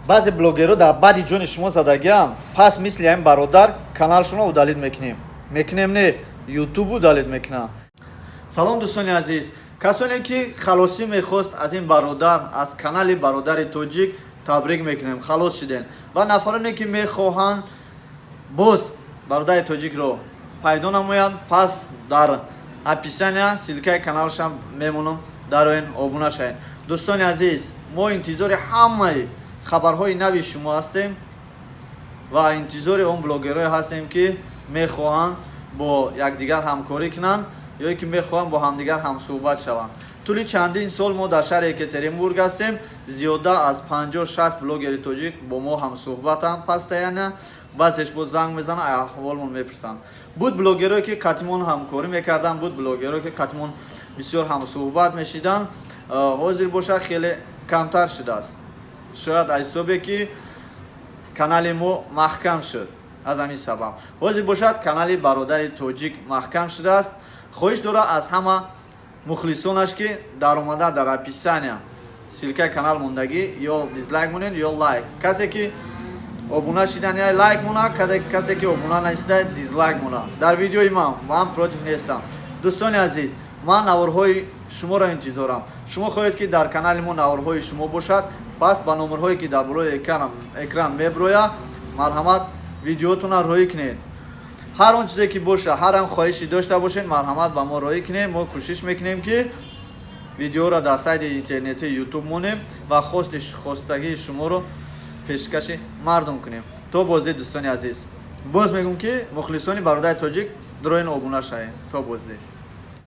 Баъзе блогерҳо дар баъди ҷони шумо задагиам. Пас мисли ҳамин бародар каналшонро удалить мекунем. Мекунем не, Ютуб удалить мекунам. Салом, дӯстони азиз! Касоне ки халосӣ мехост аз ин бародар, аз канали Бародари Тоҷик, табрик мекунем, халос шудем. Ва нафароне ки мехоҳанд боз Бародари Тоҷикро пайдо намоянд, пас дар описания ссылкаи каналшам мемонам, дароен, обуна шавед. Дӯстони азиз, мо интизори ҳамаи хабарҳои нави шумо ҳастем ва интизори он блогерҳое ҳастем, ки мехоҳанд бо якдигар ҳамкорӣ кунанд ё ки мехоҳанд бо ҳамдигар ҳамсӯҳбат шаванд. Тӯли чандин сол мо дар шаҳри Екатеринбург ҳастем. Зиёда аз 50-60 блогери тоҷик бо мо ҳамсӯҳбатанд постоянно. Баъзеш боз занг мезананд, аҳволмон мепурсанд. Буд блогерое, ки қатимон ҳамкорӣ мекарданд, буд блогерое, ки қатимон бисёр ҳамсӯҳбат мешиданд. Ҳозир бошад, хеле камтар шудааст. Шояд аз ҳисобе ки канали мо маҳкам шуд, аз ҳамин сабаб. Ҳозир бошад, канали Бародари Тоҷик маҳкам шудааст. Хоҳиш дорад аз ҳама мухлисонаш, ки даромада, дар описания ссылкаи канал мондагӣ, ё дизлайк монед, ё лайк. Касе ки обуна шидан, я лайк мона, касе ки обуна нашида, дизлайк мона дар видеои ман. Ман против нестам. Дӯстони азиз, ман наворҳои шуморо интизорам. Шумо хоҳед, ки дар канали мо наворҳои шумо бошад, пас ба номерҳое, ки дар болои экран меброяд, марҳамат, видеотонро роҳӣ кунед. Ҳар он чизе ки боша, ҳар он хоҳише дошта бошед, марҳамат, ба мо роҳӣ кунед. Мо кӯшиш мекунем, ки видеоро дар сайти интернетии Ютуб монем ва хости хостагии шуморо пешкаши мардум кунем. То боздид, дӯстони азиз. Боз мегӯм, ки мухлисони Бародари Тоҷик, дроин, обуна шавем. То боздид.